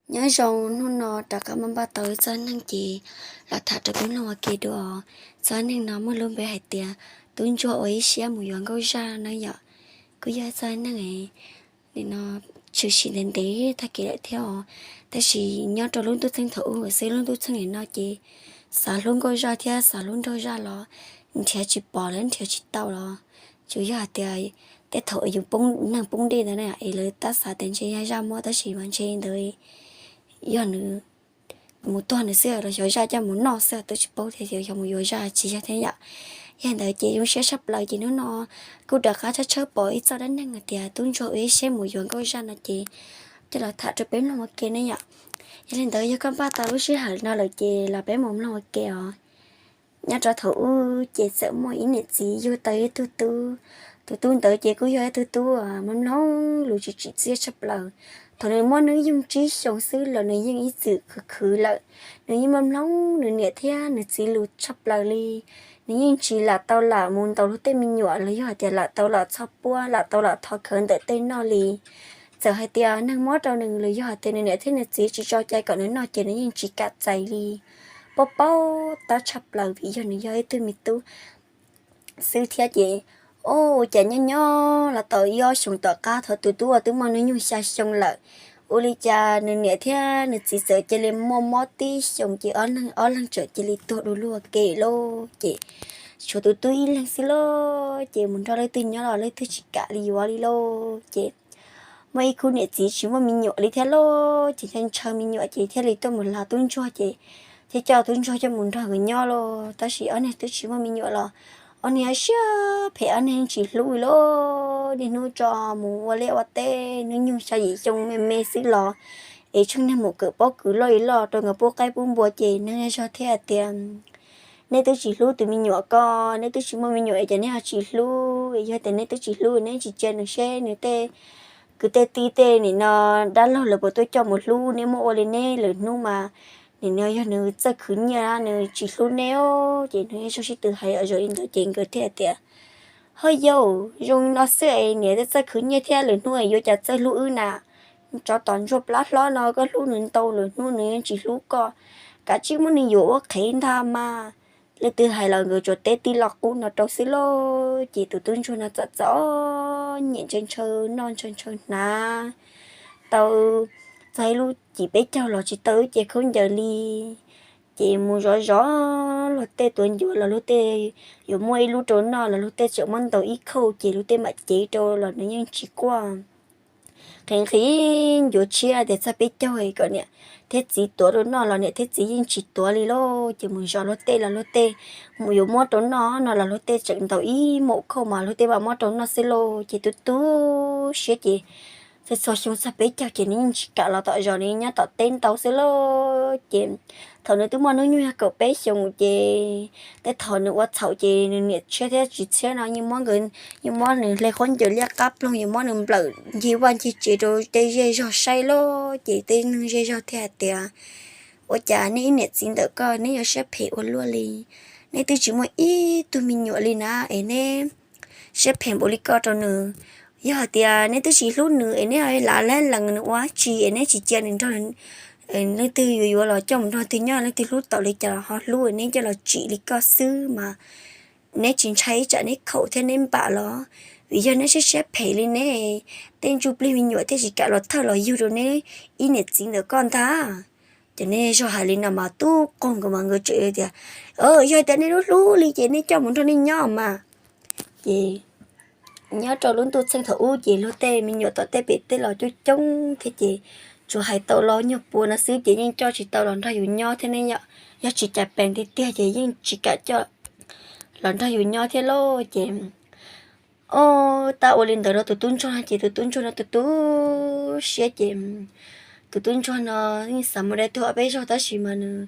Nyob zoo, hnub no rov qab muaj npaj tau ib txoj neeg ces los tham rau peb mloog ua ke dua. Txoj neeg no muaj lub npe hais tias tub ntsuag ua ib siab mus yuav nkauj zaj no yom. Kuj yog txoj neeg nim no tshwm sim ntev ntev tag kev lawm thiab os. Tab sis nyob rau lub ntuj txheej thaum ub xwb, lub ntuj txheej nim no ces xav hlub nkauj zaj thiab xav hlub nraug zaj los nrhiav tsis pom los nrhiav tsis tau los tsuas yog hais tias tej thaum yus poob neeg poob dej ntawd na es lawv tab xav tias ntshe yog zaj muab tab sis mas ntshe ntawd yog nws mus tuag nws xwb los xyov zaj coj mus noj xwb twb tsis paub thiab, xyov mus yuav zaj tsis yog thiab yom. Yog ntawd ces zoo siab tshaj plaws ces hnub no kuj rov qab tshawb tshawb pom ib txoj dab neeg hais tias tub ntsuag ua ib siab mus yuav nkauj zaj no ces coj los tham rau peb mloog ua ke ne yom. Yog li ntawd yog koj npaj tau lub sij hawm no lawm ces los peb mus mloog ua ke os. Nyob rau thaum ub ces txawm muaj ib niam txiv yug tau ib tug tub. Tus tub ntawd ces kuj yog ib tug tub mloog mloog lus tsis tsim txiaj tshaj plaws. Thaum nws muaj hnub nyoog tsib xyoos xwb los nws yeej ib txwm khwv khwv lawm. Nws yeej mloog mloog nws niam thiab nws txiv lus tshaj plaws li. Nws yeej tsis lam tau lam mus ntaus luag tej me nyuam los yog hais tias lam tau lam txhob puab lam tau lam thov khawv ntawm tej noj li. Txawm hais tias neeg muab rau nws los yog hais tias nws niam thiab nws txiv tsis tso cai kom nws noj ces nws yeej tsis kam txais li. Paub paub tab tshaj plaws vim yog nws yog ib tug me tub xwb thiab ces, o, ua cas nyob nyob los tau ib ob xyoos tom qab thaum tus tub uas twb muaj hnub nyoog xya xyoo lawm, ua li cas nws niam thiab nws txiv txawm cia li muaj mob tib xyoos ces ob leeg ob leeg txawm cia li tuag du lug ua ke lauj. Ces tshuav tus tub ib leeg xwb lauj, ces mus nrog leej twg nyob los leej twg tsis kam li yuav li lauj. Ces muaj ib khub niam txiv tsis muaj me nyuam li thiab lauj, ces ntshaw me nyuam ces thiaj li tuaj mus hla tub ntsuag ces thiaj coj tub ntsuag coj mus nrog nkawd nyob lauj. Tab sis ob niag twb tsis muaj me nyuam los ob niag siab phem, ob niag tsis hlub li lauj. Niaj hnub tso mus ua liaj ua teb, hnub nyoog xya yim xyoo me me xwb los es tsheej niag mus kawm pob kws loj li loj rau nkawd pub qaib pub npua ces neeg zej zog thiaj tias, neb twb tsis hlub tus me nyuam ko, neb twb tsis muaj me nyuam es cas neb ho tsis hlub? Yog tias neb twb tsis hlub neb tsis cia nws seb nws tej kwv tej tij tej nim no dab laug lawv puas tuaj coj mus hlub neb, muab ua li neb lwm hnub mas nim no yog nws txawj khwv nyiaj nws tsis hlub neb os. Ces nws zej zog sib tw hais ua zoo li ntawd ces nkawd thiaj tias, ho yau, zoo li no xwb es niam thiaj txawj khwv nyiaj thiab lwm hnub yuav cas txawj hlub wb na. Tsov tom ntsuag plab hlob no koj hlub nws ntau lwm hnub nws yeej tsis hlub koj, kav tsij muab nws yuam ua qhev ntag mas. Leej twg hais los nkawd tsuas teb tib lo qub no rau xwb lauj. Ces tus tub ntsuag no txawm txawm nyiam ntshaw ntshaw noj ntshaw ntshaw hnav, tau txog ib lub cim peb caug los tsis tau wb ce khaub ncaws li. Ces mus zov zov luag tej tuav ncuav los luag tej yuav muab ib lub rau noj los luag tej tseem muab ntaus ib khauj ces luag tej mam cev rau los nws yeej tsis quaj. Nqhis nqhis ncuav tshiab tias txog peb caug kom niam thiab txiv tuav rau noj los niam thiab txiv yeej tsis tuav li lauj. Ces mus zov luag tej los luag tej mus yuav muab rau noj no los luag tej tseem ntaus ib maum khauj mas luag tej mam muab rau noj xwb lauj. Ces tu tu siab ces txog xyoo txog peb caug ces nws yeej tsis kam los tom zos, nws nyob tom teb ntau xwb lauj. Ces thaum nws twb muaj hnub nyoog yog kaum peb xyoos ces tej thaum nws ua txhaum ces nws niam tshiab thiab txiv tshiab no yeej muab nkawd, yeej muab nws hle khaub ncaws liab qab ploog, yeej muab nws nplawm ncig vaj ncig tsev rau tej zej zog saib lauj. Ces tej neeg zej zog thiaj hais tias, ua cas neb ib niam txiv ntawm koj neb yuav siab phem ua luaj li? Neb twb tsis muaj ib tug me nyuam li na es neb siab phem npaum li koj rau nws. Yog hais tias neb twb tsis hlub nws es neb ho lam lab lees nws ua dab tsi es neb tsis cia nws nrog leej twg yuav yuav los coj mus nrog twg nyob, leej twg hlub tau li cas los ho hlub, neb coj los tsim li koj xwb mas neb tsis ntshai ib tsam neb khaum thiab neb npam los? Vim yog neb siab siab phem li ne, tej ntsuj plig me nyuam thiaj tsis kam los thawj los yug rau neb ib niam txiv ntawm koj ntag. Ces neb zej zog hais li no mas tub qaug nkawd mas nkawd tseem tias, yog tias nej lub hlub li ces nej coj mus nrog nej nyob mas. Ces nyob rau lub ntuj txheej thaum ub ces luag tej me nyuam tom tej pem tej los coob coob thiab ces tsuas hais tau los nyuag pua no xwb ces yeej coj tsis tau los nrog yus nyob thiab ne yom. Yog tsis cas pees tiag tiag ces yeej tsis kam coj los nrog yus nyob thiab lauj. Ces o, tab ua li ntawd rau tus tub ntsuag no ces tus tub ntsuag no tu tu siab ces tus tub ntsuag no yeej xav mus dai tuag ob peb zaug tab sis mas nws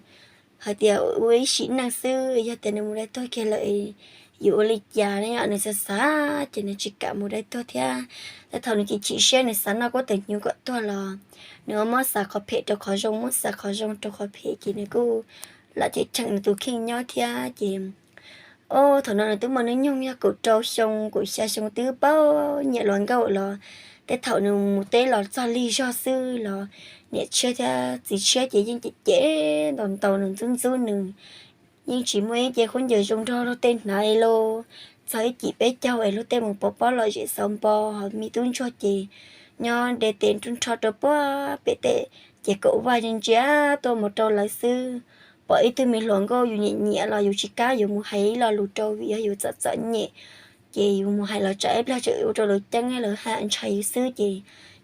hais tias ua ib sim neej xwb, yog tias nws mus dai tuag kiag lawm yuav ua li cas ne yom. Nws xav xav ces nws tsis kam mus dai tuag thiab. Tej thaum nws chim chim siab nws xav noj kuab tawm hnyuv kom tuag los nws ua muab xav qhov phem rau qhov zoo, muab xav qhov zoo rau qhov phem ces nws kuj lam cheem cheem nws tus kheej nyob thiab ces o, thaum no nws twb muaj hnub nyoog yog kaum rau xyoo kaum xya xyoo twb paub nyiam luag nkauj los Tej thaum nws mus teb los txog lig zog xwb los niam tshiab thiab txiv tshiab ces yeej cem cem ntaus ntaus nws ntxub ntxub nws. Yeej tsis muaj ib ce khaub ncaws zoo nrog luag tej hnav li lauj. Txog ib cim peb caug es luag tej mus pov pob lom zem xauv npo, ho me tub ntsuag ces nyob de tes nrho rau puag pem tej ces kaum vaj ntsia ntsia tuaj mus rau lawv xwb. Pom ib tug me hluas nkauj yus nyiam nyiam los yus tsis kam yuav mus hais ib lo lus rau vim yog yus txom txom nyem, ces yus mus hais los tsam ib plag tseem ua rau lawv ceeb lawv ham ntshai yus xwb ces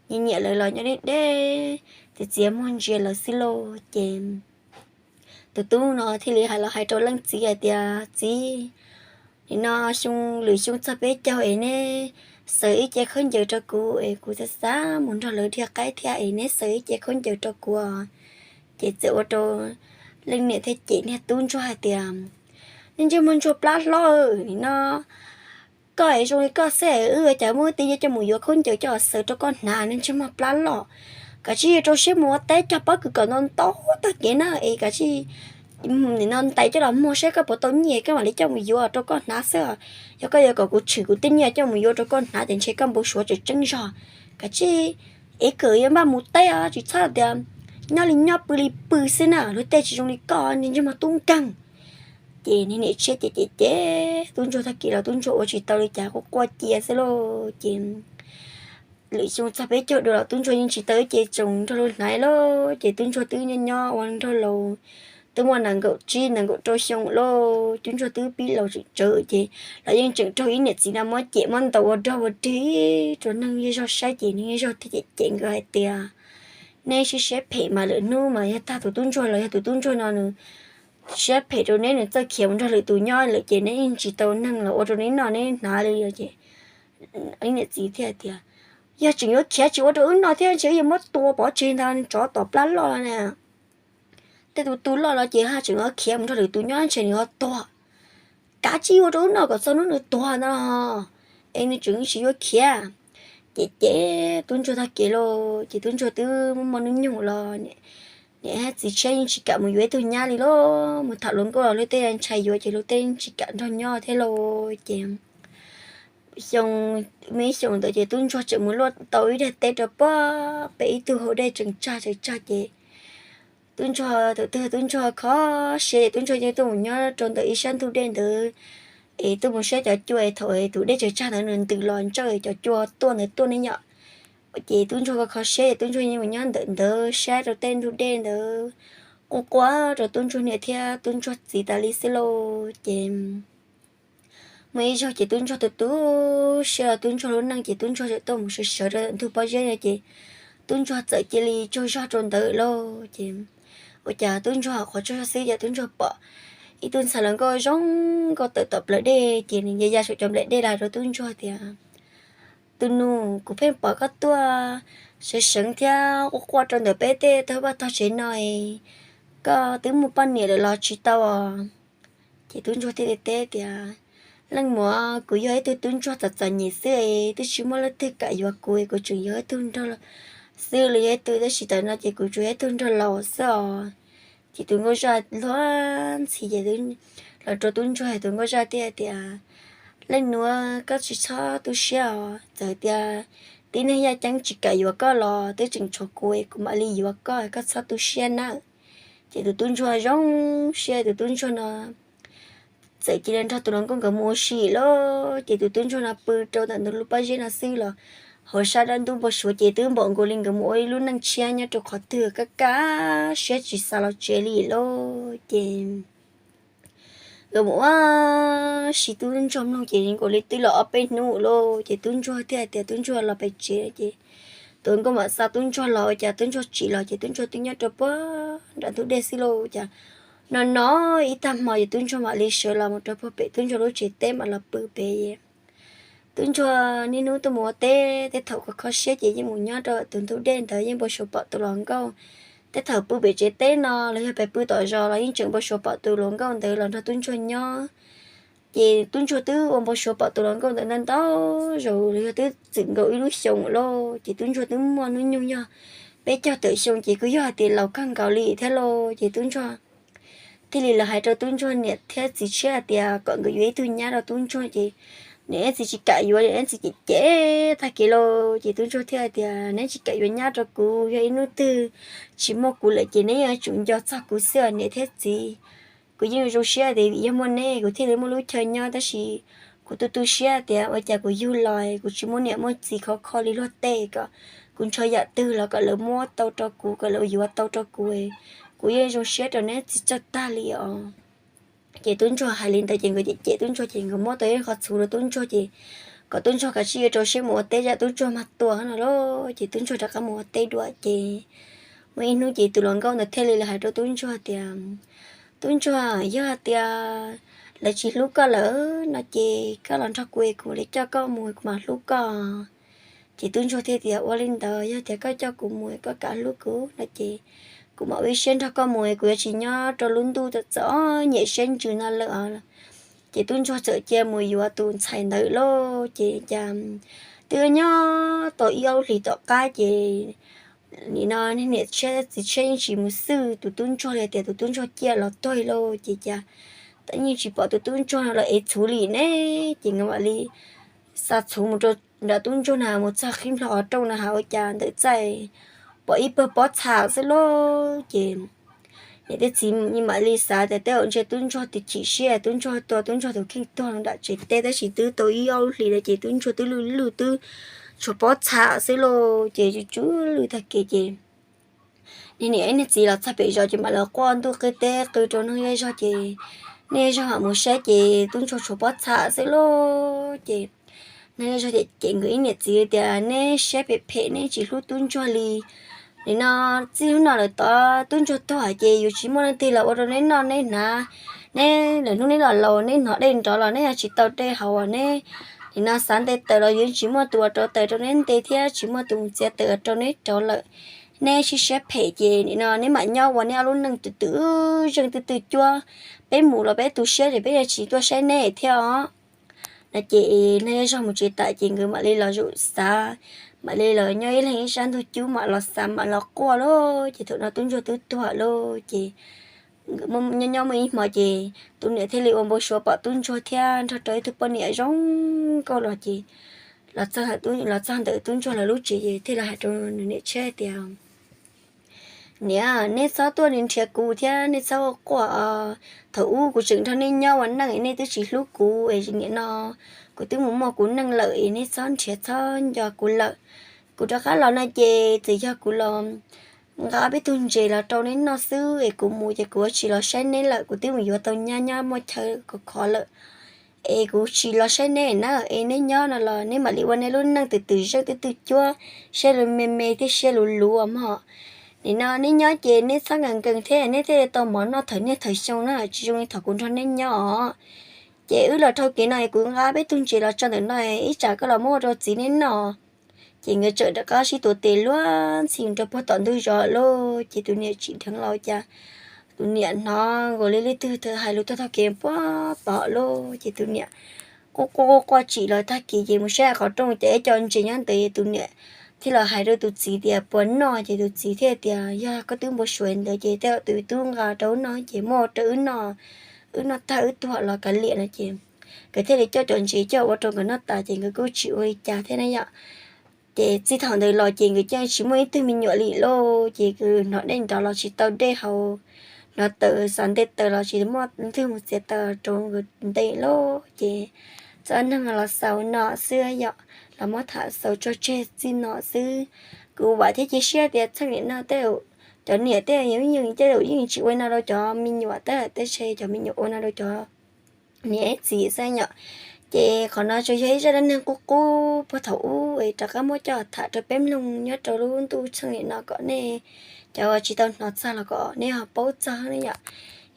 nyiam nyiam lawv los nyob deb deb, txiav txiav muag ntsia lawv xwb lauj. Ces tus tub no thiaj li hais los hais rau leej txiv hais tias, Txiv, nim no xyoo lwm xyoo txog peb caug es neb xaws ib ce khaub ncaws rau kuv es kuv xav xav mus nrog lawv dhia qaib thiab es neb xaws ib ce khaub ncaws rau kuv. Ces txawm ua rau leej niam thiaj cem niag tub ntsuag hais tias, Niag ntsej muag ntsuag plab hlob, nim no koj es zoo li koj xwb es wb ua cas muaj tib yam coj mus yuav khaub ncaws coj xaws rau koj hnav, niag ntsej muag plab loj. Kav tsij rau siab mus ua teb cog pob kws kom ntau ntau tag kev na es kav tsij nim no ntais coj los muag saib koj puas tau nyiaj koj mam li coj mus yuav rau koj hnav xwb. Yog koj yuav kom kuv tshwm kuv tej nyiaj coj mus yuav rau koj hnav ces ntshe koj npau suav tseem tseeb zog. Kav tsij ev kawm yuav npaj mus teb os, tsis txhob tias nyob li nyob pw li pw xwb na, luag tej tsis zoo li koj, niag ntsej muag tub nkeeg. Ces niag niam tshiab ces cem cem tub ntsuag tag kis los tub ntsuag ua tsis tau li cas, quaj quaj cia xwb lauj. Ces lwm xyoo txog peb caug dua los tub ntsuag yeej tsis tau ib ce tsoos nrog luag hnav lauj. Ces tub ntsuag twb nyob nyob ua nraug laus, twb muaj nees nkaum tsib nees nkaum rau xyoo lauj, tub ntsuag twb pib laus tsawm tsawv ces los yeej tseem raug ib niam txiv no muab cem muab ntaus ua dog ua dig rau neeg zej zog saib ces neeg zej zog thiaj cem cem nkawd hais tias, Nej siab siab phem mas lwm hnub mas yog tag tus tub ntsuag los yog tus tub ntsuag no nws siab phem rau neb, nws txawj khiav mus nrog lwm tus nyob lawm ces neb yeej tsis tau neeg los ua rau neb noj neb hnav li os. Ces niam txiv thiaj tias, Yog tseem yuav khiav tsis ua rau wb noj thiab ntshe wb yuav muab tua pov tseg ntag, tsov tom plab loj na. Tej tus tu loj los ces haj tseem yuav khiav mus nrog lwm tus nyob ntshe nws yuav tuag. Kav tsij ua rau wb noj kom txog hnub nws tuag ntag los es nws tseem tsis yuav khiav. Ces cem tub ntsuag tag kev lauj, ces tub ntsuag twb muaj hnub nyoog los niam txiv tshiab yeej tsis kam mus yuav ib tug nyab li lauj, mus tham hluas nkauj los luag tej ntshai yuav ces luag tej tsis kam nrog nyob thiab lauj. Ces xyoo, muaj ib xyoos ntawd ces tub ntsuag tseem mus luaj tau ib daim teb rau puag pem ib tug hau dej tseem tsag tseem tsag ces tub ntsuag, thaum twg tub ntsuag kho siab es tub ntsuag yeej tuaj mus nyob rau ntawm ib sab ntug dej ntawd. Es tuaj mus saib cov cua es thaum tus dej tseem tsag ntawd nws ntws los ntsawj cov cua tuaj ntawd tuaj ne yom. Ces tub ntsuag kho kho siab es tub ntsuag yeej mus nyob ntawm ntawd saib rau tej ntug dej ntawd, quaj quaj rau tub ntsuag niam thiab tub ntsuag txiv tas li xwb lauj. Ces muaj ib zaug ces tub ntsuag tu tu siab los tub ntsuag lub neej ces tub ntsuag txawm tuaj mus sawv sawv rau ntug pob zeb no ces tub ntsuag txawm cia li tsaug zog rau ntawd lauj. Ces ua cas tub ntsuag qhov tsaug zog xwb ces tub ntsuag pom ib tug ntxhais hluas nkauj zoo nkauj tawm tom plawv dej ces nws ya ya saum cov nplaim dej los rau tub ntsuag tias, Tus nus, kuv pheej pom koj tuaj sawv seev thiab quaj quaj rau ntawm peb tej tog vaj tog tsev no es koj twb muaj poj niam lawm los tsis tau os? Ces tub ntsuag thiaj li teb tias, Leej muam, kuv yog ib tug tub ntsuag txom txom nyem xwb es twb tsis muaj leej twg kam yuav kuv es kuv tseem yog ib tug nraug xwb los yog ib tug, tab sis tam no ces kuv tsuas yog ib tug nraug laus xwb os. Ces tus nkauj zaj luag ntxhi ces los rau tub ntsuag, tus nkauj zaj thiaj tias, Leej nuav, koj tsis txhob tu siab os, txawm tias tib neeg yaj ceeb tsis kam yuav koj los twb tseem tshuav kuv es kuv mam li yuav koj, koj txhob tu siab nawb. Ces tus tub ntsuag zoo siab, tus tub ntsuag no txawm cia li nrog tus hluas nkauj nkawd mus ua si lawm. Ces tus tub ntsuag no pw rau ntawm ntug lub pob zeb no xwb los hauv sab dab ntub npau suav ces twb npaum nkaus li nkawd mus ua ib lub neej tshiab nyob rau qhov twg kaj kaj siab tsis xav los tsev li lawm. Ces nkawd mus ua si tub ntsuag mloog ces nkaus li twb los ob peb hnub lawm ces tub ntsuag thiaj hais tias tub ntsuag los pem tsev ces tus nkauj mam xa tub ntsuag los, ua cas tub ntsuag tsim los ces tub ntsuag twb nyob rau puag nram ntug dej xwb lauj. Cas no no ib tag hmo ces tub ntsuag mam li sawv los mus rau puag pem tub ntsuag lub tsev teb mam los pw pem. Tub ntsuag niaj hnub tuaj mus ua teb, tej thaum kho kho siab ces yeej mus nyob rau tus ntug dej ntawd, yeej npau suav pom tus hluas nkauj. Tej thaum pw pem tsev teb no los yog pem pw tom zos los yeej tseem npau suav pom tus hluas nkauj ntawd los nrog tub ntsuag nyob. Ces tub ntsuag twb ua npau suav pom tus hluas nkauj ntawd ntau ntau zaus los yog twb txwm nkaus ib lub xyoos lawm ces tub ntsuag twb muaj hnub nyoog yog peb caug tawm xyoo ces kuj yog hais tias laus kawg nkaus li thiab lauj. Ces tub ntsuag thiaj li los hais rau tub ntsuag niam thiab txiv tshiab hais tias kom nkawd yuav ib tug nyab rau tub ntsuag ces niam txiv tsis kam yuav, niam txiv cem cem tag kev lauj. Ces tub ntsuag thiaj tias, neb tsis kam yuav nyab rau kuv, yog ib hnub twg tsis muaj kuv lawm ces neb yuav tsum nco txog kuv xwb niam thiab txiv. Kuv yeej zoo siab tias vim yog muaj neb kuv thiaj li muaj lub chaw nyob, tab sis kuv tu tu siab tias ua cas kuv yug los kuv tsis muaj niam muaj txiv khov kho li luag tej, kom kuv nrhiav yam twg los kom lawv muab tau rau kuv, kom lawv yuav tau rau kuv. Kuv yeej zoo siab rau neb txiv txog tag li os. Ces tub ntsuag hais li ntawd ces nkawd cem cem tub ntsuag ces nkawd muab tau ib qho txhuv rau tub ntsuag ces kom tub ntsuag kav tsij yuav rau siab mus ua teb zam tub ntsuag mag tua no lauj. Ces tub ntsuag rov qab mus ua teb dua ces muaj ib hnub ces tus hluas nkauj ntawd thiaj li los hais rau tub ntsuag tias, tub ntsuag, yog tias lawv tsis hlub koj lawm no ces koj los nrog kuv es kuv li coj koj mus kuv mam hlub koj. Ces tub ntsuag thiaj tias, ua li ntawd yog tias koj coj kuv mus koj kam hlub kuv no ces kuv mam ua ib siab nrog koj mus, kuv yuav tsis nyob rau lub ntuj txom txom nyem siab ntsws no lawm os. Ces tub ntsuag txawm cia mus yuav tus ntxhais ntawd lauj. Ces cas twb nyob tau ib ob hlis tom qab ces nim no niam tshiab txiv tshiab yeej tsis mus xwb tus tub ntsuag li tias tus tub ntsuag ciaj los tuag lauj. Ces cas yeej tsis pom tus tub ntsuag no los ev txhuv li ne. Ces nkawd mam li xa txhuv mus rau nram tub ntsuag na mus txog qhib nplho qhov rooj na has ua cas ntawm txaij pom ib pawg pob txha xwb lauj. Ces niam thiab txiv mam li xav tias tej zaum ntshe tub ntsuag tus chim siab, tub ntsuag tua tub ntsuag tus kheej tuag nram tsev teb, tab sis twb tau ib ob hlis no ces tub ntsuag twb lwj lwj twb tshuav pob txha xwb lauj. Ces tsw tsw lwj tag kev ces niag niam ib niag txiv los txog pem zos ces mam los quaj ntuj qw teb qw rau neeg zej zog ces neeg zej zog mam mus saib ces tub ntsuag tshuav pob txha xwb lauj. Ces neeg zej zog cem nkawd ib niam txiv tias neb siab phem phem, neb tsis hlub tub ntsuag li. Nim no txij hnub no lawm tod tub ntsuag tuag ces yuav tsis muaj leej twg los ua rau neb noj neb hnav. Neb lawm hnub neb los laus neb hnov dej nrov los neb yuav tsis tau dej haus neb. Nim no xav nte taws los yuav tsis muaj tus ua rau taws rau neb nte thiab tsis muaj tus mus txiav taws rau neb rauv lawm. Neb siab siab phem ces nim no neb mam nyob ua neb ob lub neej twm twm zeej twm twm cuab. Peb mus los peb tu siab ces peb yuav tsis tuaj saib neb thiab os. No ces neeg zej zog mus tsev tas ces nkawd mam li los zaum xav, mam li los nyob ib leeg ib sab ntug cub mam los xav mam los quaj lauj. Ces thaum no tub ntsuag twb tuag lauj ces nyob nyob muaj ib hmo ces tus niam thiaj li ua npau suav pom tub ntsuag thiab nrog rau ib tug poj niam zoo nkauj los ces los txog ntawm tub ntsuag lawv lub tsev ces thiaj li hais rau nws niam tshiab tias, niam, neb txhob tuaj nrhiav kuv thiab neb txhob ua quaj os. Thaum ub kuv tseem nrog neb nyob ua neej nej twb tsis hlub kuv es nim no kuv twb mus muaj kuv neej lawm es neb txhob nrhiav txhob nco kuv lawm. Kuv rov qab los no ces txawm yog kuv los nqa peb tug ntses los rau neb noj xwb es kuv mus ces kuv yuav tsis los saib neb lawm, kuv twb mus yuav tau nyab nyob muaj chaw khov khov lawm. Es kuv tsis los saib neb na, es neb nyob no los neb mam li ua neb lub neej twm twm zeej twm twm cuab, siab luv me me thiab siab luv luv mog. Nim no neb nyob ces neb txhob nkees nkees thiab neb thiaj li tau mov noj thawm niaj thawm xyoo na, tsis zoo li thaum kuv nrog neb nyob os. Ces wb los dhau kev no es kuv nqa peb tug ntses los tso ntawm no, ib tsam koj los muab ua rau txiv neb noj. Ces nkawd txawm rov qab sib tuav tes luag ntxhi rau puag tom ntug zos lauj. Ces tus niam tsim dheev los cas tus niam hnov nkaus li leej twg hais lus tuag tag kev puag tom lauj. Ces tus niam quaj quaj quaj quaj tsim los tag kev ces mus saib qhov rooj ces ib co ntses nyob ntawd. Tus niam thiaj los hais rau tus txiv tias puas noj, ces tus txiv thiaj tias yog koj twb npau suav ntawd ces tej zaum tus twb nqa rau wb noj ces muab ua rau wb noj, wb noj tag wb tuag los kav liam no. Ces nkawd thiaj li coj cov ntses coj ua rau nkawd noj tas ces nkawd kuj tsis ua li cas thiab na yom. Ces txij thaum ntawd los ces nkawd cia tsis muaj ib tug me nyuam li lauj. Ces nkawd hnov dej nrov los tsis tau dej haus, hnov taws xav nte taws los tsis muaj leej twg mus txiav taws rau nkawd nte lauj. Ces txoj neeg los xaus no xwb yom, los muab tham xaus tso tseg txij no xwb. Kuv vam thiab cia siab tias txheej niam no tej zaum cov niam tej zaum yeej tej zaum yeej tsis ua li no rau cov me nyuam, tej zaum tej se cov me nyuam ua no rau cov niam txiv xwb yom. Ces qhov no tsuas yog ib zaj dab neeg qub qub puag thaum ub es rov qab muab coj tham rau peb mloog nyob rau lub ntuj txheej niam no kom nej cov uas tsis tau hnov txog los kom nej ho paub txog ne yom.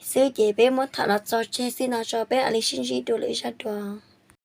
Xwb ces peb muab tham los tso tseg xwb no tso, peb mam li sib ntsib dua lwm zaj dua.